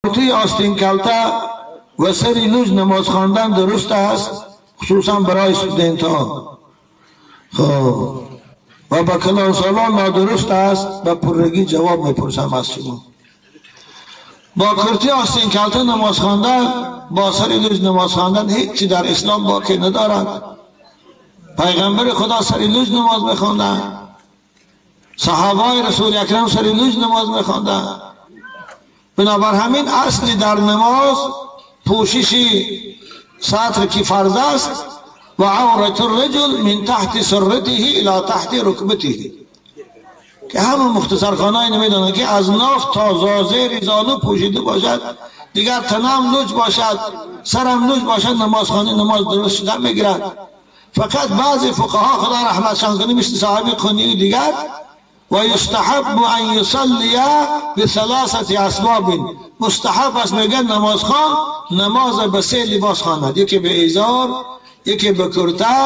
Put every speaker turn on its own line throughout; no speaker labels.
Куртаи остинкалта ва сари луҷ намоз хондан дуруст аст, хусусан барои студентҳо. Хуб, ва ба калонсолон нодуруст аст? Ба пуррагӣ ҷавоб мепурсам аз шумо. Бо куртаи остинкалта намоз хондан, бо сари луҷ намоз хондан ҳеҷ дар ислом боке надорад. Пайғамбари Худо сари луҷ намоз мехонданд, саҳобаи Расули Акрам сари луҷ намоз мехонданд. Бинобар ҳамин асли дар намоз пӯшиши сатр ки фарз аст, ва аврату рраҷул мин таҳти сурратиҳи ило таҳти рукбатиҳи, ки ҳама мухтасархонаи намедонанд ки аз ноф то зери зону пӯшида бошад, дигар танам луҷ бошад, сарам луҷ бошад, намозхона намоз дуруст шуда мегирад. Фақат баъзе фуқаҳо, Худо раҳматшон кунад, мисли соҳиби қунии дигар, و یستحب ان یصلی بثلاثه اسباب، مستحب است میگن نمازخوان نماز به سه لباس خواند، یکی به ایزار، یکی به کرته،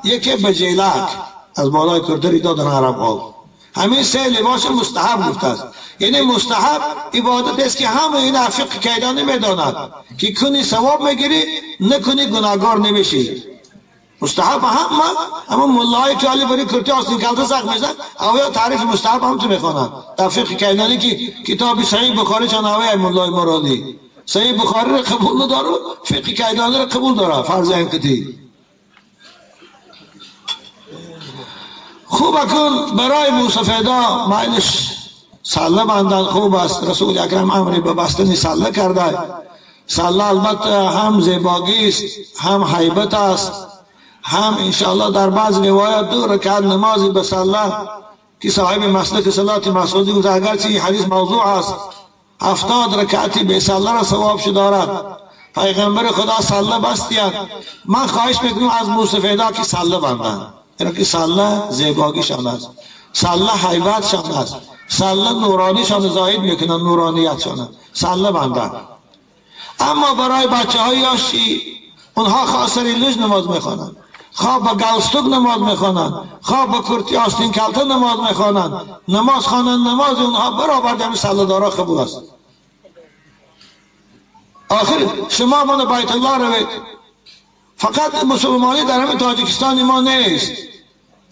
یکی به جیلک. از بالای کرته ریدا دارن عرب ها. همین سه لباس مستحب گفته است. یعنی مستحب عبادت است که همه این فقه کیدان نمیداند که کنی ثواب میگیری، نکنی گناهگار نمیشی. مستحب هم اما ملای که علی بری کرتی آستین کلته سخت میزن، اویا تعریف مستحب هم تو میخوانند در فقه کیدانی که کتاب صحیح بخاری چون اویا ملای مرادی صحیح بخاری رو قبول نداره، فقه کیدانی رو قبول داره فرض انقطی. خوب اکن برای موسفیدا مایلش سله بندن خوب است. رسول اکرم امری به بستن سله کرده. سله البته هم زیباگی است، هم هیبت است، هم انشاءالله در بعض روایات 2 رکعت نمازی به سله که صاحب مسلک صلات مسعودی گفت، اگرچه این حدیث موضوع است، 70 رکعتی به سله را ثواب دارد. پیغمبر خدا سله بستید. من خواهش میکنم از موسفیدا که سله بندن، یعنی که سله زیباگیشان است، سله هیبتشان است، سله نورانیشان زاهد میکنن، نورانیتشان، سله بندن. اما برای بچه های یاشی، اونها خواه سری لوج نماز میخوانند، خواه با گلستوک نماز میخوانند، خواه با کرتی آستین کلته نماز میخوانند، نماز خوانند، نماز اونها برابر دمی سله دارا قبول است. آخر شما من بیت الله روید، فقط مسلمانی در همین تاجیکستان ما نیست.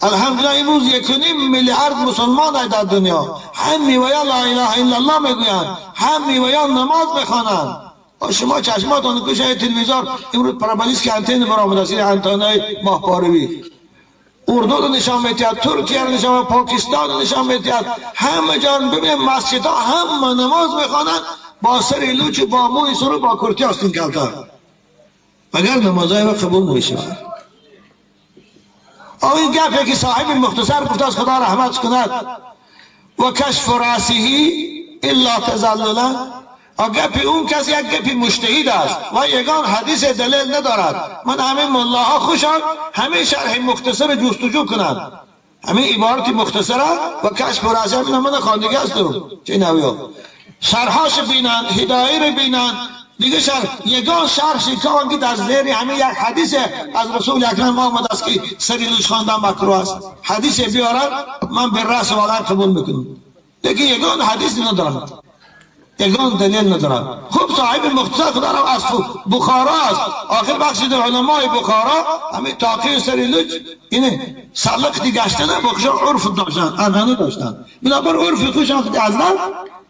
الحمدلله امروز 1.5 میلیارد مسلمان در دنیا، هم میویا لا اله الا الله میگویند، هم میویا نماز میخوانند. شما چشماتان کشه تلویزیون امروز پرابولیس که انتن برآمده است، انتنای ماهواره‌ای اردو رو نشان میدهد، ترکیه رو نشان میدهد، پاکستان رو نشان میدهد، همه جا ببینید مسجدها همه نماز میخوانند با سر لوچ، با موی سر، با کرتی آستین کلته، مگر نمازهای ما قبول نمیشود. این گپی که صاحب مختصر گفته از خدا رحمت کند، و کشف راسه الا تذللا، گپی اون کس یک گپی مجتهد است و یگان حدیث دلیل ندارد. من همین ملاها خوشم همین شرح مختصر جستجو کنند، همین عبارت مختصره و کشف راسه، همین من خواندگی هستم چه نویا شرحاش بینند، هدایه رو بینند، دیگه شرح یگان شرح شکان که در زیر همین یک حدیث از رسول اکرم آمده است که سری لوچ خواندن مکروه است، حدیث بیارن من به رأس و علم قبول میکنم. دیگه یگان حدیث ندارم، یگان دلیل ندارم. خوب صاحب مختصر خدا را از بخارا است. آخر بخشید علمای بخارا همین تاقی سری لوچ اینه سلق دیگشتن بخشان عرف داشتن، عنعنه داشتن. بنابر عرف خوشان که حضرت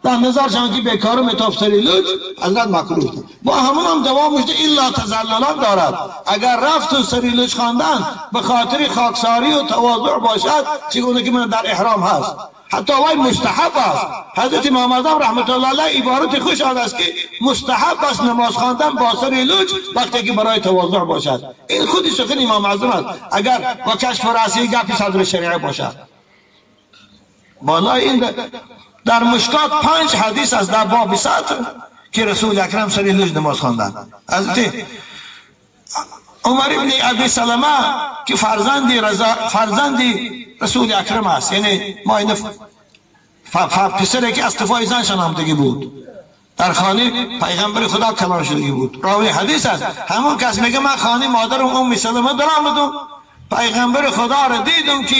در نظرشان که بیکار متاف سری لوچ حضرت مکروه شد. با همون هم دوام مشته الا تذللا دارد. اگر رفت و سری لوچ خواندن به خاطر خاکساری و تواضع باشد، چگونه که من در احرام هست، حتی وای مستحب است. حضرت امام اعظم رحمت الله علیه عبارت خوش آن است که مستحب است نماز خواندن با سر لوچ وقتی که برای تواضع باشد. این خودی سخن امام اعظم است. اگر با کشف رأسی گپی صدر شریعه باشد. بالای این در مشکات 5 حدیث است در باب سطر که رسول اکرم سر لوچ نماز خواندن. حضرت عمر ابن ابی سلمه که فرزندی رسول اکرم است، یعنی ما این پسری که از قفای زنشان آمدگی بود، در خانه پیغمبر خدا کلان شدگی بود، راوی حدیث است. همون کس میگه من خانه مادرم ام سلمه در آمدم، پیغمبر خدا را دیدم که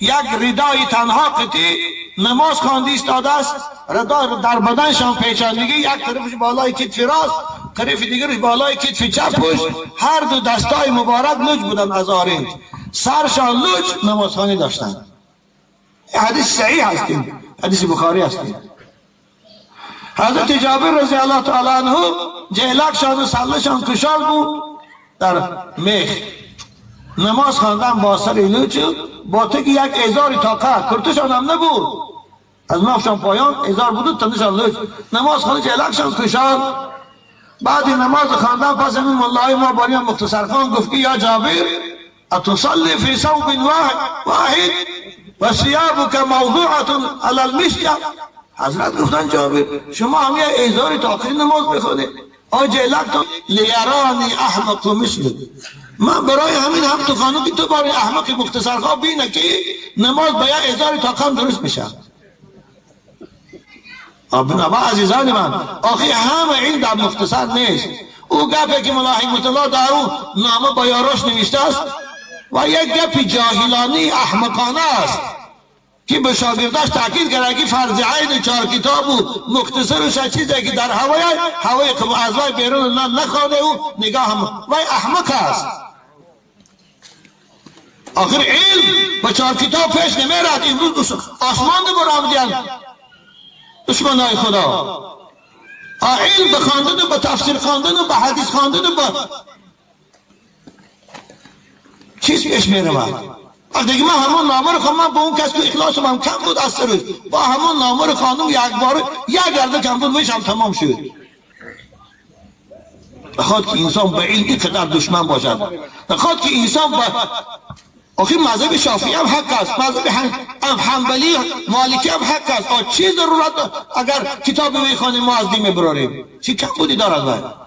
یک ردای تنها قطی نماز خوانده ایستاده است، ردا در بدنشان پیچاندگی، یک طرفش بالای کتف راست، طرف دیگرش بالای کتف چپش، هر دو دستای مبارک لوچ بودن از آرنج، سرشان لوچ نمازخوانی داشتند. حدیث صحیح هستیم، حدیث بخاری هستیم. حضرت جابر رضی الله تعالی عنه جهلکشان و سلشان کشال بود در میخ، نماز خواندن با سر لوچ، با تک یک ازار تاقه، کرتشان هم نبود، از نافشان پایان ازار بود، تنشان لوچ، نماز خواندن جهلکشان کشال. بعد نماز خواندن پس همین ملای ما باریان مختصر خان گفت که یا جابر اتصلی فی ثوب واحد و ثيابك موضوعة علی المشیة. حضرت گفتن جابر شما هم یه ازار تاقه نماز بخونید، آجلک لیرانی احمق مثلک، من برای همین هم تو خانم که تو برای احمق مختصر خواه بینه که نماز با یک ازار تاقه هم درست میشه. بنابرای عزیزان من آخی همه این در مختصر نیست. او گپی که ملا حکمت الله در او نامه با یاراش نوشته است و یک گپ جاهلانی احمقانه است که به شاگرداش تاکید کرده که فرض عین چهار کتاب و مختصر و چیزی که در هوای از وای بیرون نخوانه و نگاه هم وای احمق است. آخر علم با چهار کتاب پیش نمیرد. امروز آسمان برآمدن دشمنای خدا، علم به خواندن و به تفسیر خواندن و به حدیث خواندن و به چیز پیش میرود. وقتی که من همون نامه رو خواندم، من با اون کس که اخلاصم هم کم بود از سرش، با همون نامه رو خواندم یک بار یک گرده کم بود ویش هم تمام شد. بخواد که انسان به علم اینقدر دشمن باشد، بخواد که انسان به آخی مذهب شافعی هم حق است، مذهب هم حنبلی مالکی هم حق است. آ چی ضرورت اگر کتاب میخوانیم ما از دین میبراریم؟ چی کم بودی دارد باید؟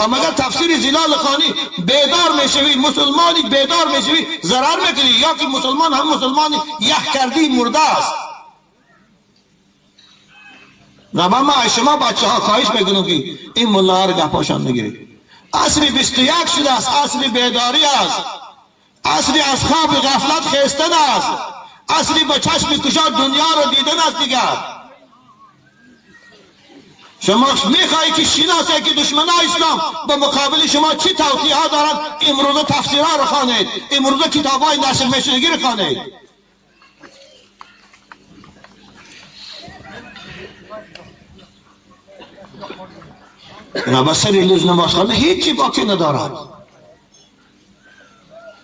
اما اگر تفسیر زلال خانی بیدار میشوی، مسلمانی بیدار میشوی ضرر میکنی، یا که مسلمان هم مسلمانی یخ کردی مرده است. نه من از شما بچه ها خواهش میکنم که این ملا رو گپاشان نگیرید. عصر 21 شده است، عصر بیداری است، عصری از خواب غفلت خیستن است، عصری با چشم کشاد دنیا رو دیدن است. دیگر شما میخواهی که شناسه که دشمنای اسلام با مقابل شما چی توطئه ها دارند، امروز تفسیرها رو خوانید، امروز کتابای نشر میشدگی رو خوانید. اینا با سر لوز نماز خوانده هیچی باکی ندارد،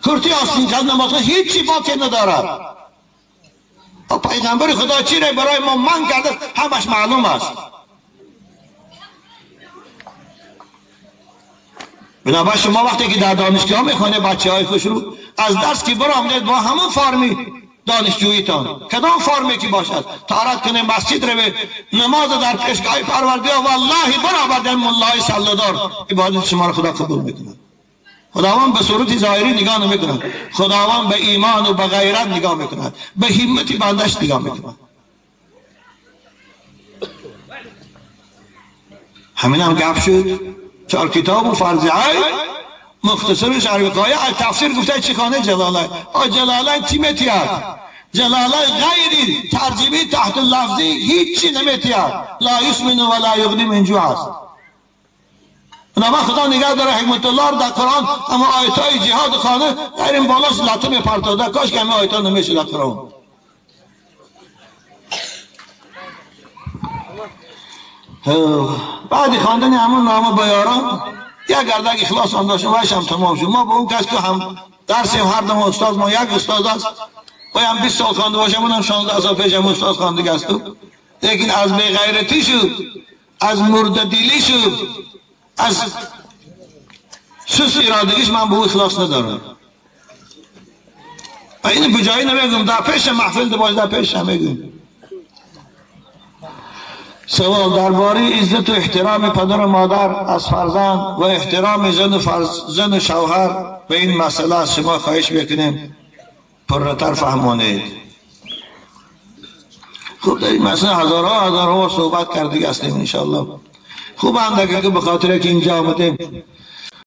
کرتی آستین کرد نماز خوانده هیچی باکی ندارد. پیغمبر خدا چی را برای ما من کرده همش معلوم است. بنابراین شما وقتی که در دانشگاه میخوانه بچه های خوش رو از درس که برآمدید با همون فرمی دانشجوییتان، کدام فرمی که باشد، طهارت کنه، مسجد روه، نماز در پیشگاه پروردگار، والله برآورد ملای سله‌دار عبادت شما رو خدا قبول میکنه. خداوند به صورت ظاهری نگاه نمیکند، خداوند به ایمان و به غیرت نگاه میکند، به همت بندش نگاه میکند. همین هم گپ شد. چهار کتاب و فرض عین مختصر شرح وقایع تفسیر گفته چی خانه جلالین. آ جلالین چی میتید؟ جلالین غیری ترجمه تحت لفظی هیچی نمیتید، لا یسمن و لا یغنی من جوع است. بنابراین خدا نگه داره حکمت الله رو در قرآن، اما آیت های جهاد خانه غیر این بالاش لطه میپرتاده، کاش که همه آیت ها نمیشه در قرآن. بعد خواندن همون نامه با یاران یک گردک اخلاص هم داشتم وایش هم تمام شد. ما با اون کس که هم درسیم هر دم استاد ما یک استاد است، با هم 20 سال خوانده باشم اونم 16 سال پیش هم استاد خوانده است، لیکن از بی‌غیرتی شد، از مرددیلی شد، از سس ارادگیش من به او اخلاص ندارم. و اینو به جایی نمیگم، در پیش محفل باش، در پیش میگم. سوال درباره عزت و احترام پدر و مادر از فرزند و احترام زن و شوهر به این مسئله از شما خواهش میکنیم پرتر فهمانید. خوب در این مسئله هزارها صحبت کردیم هستیم انشاءالله. خوب هم که به خاطر که اینجا آمدیم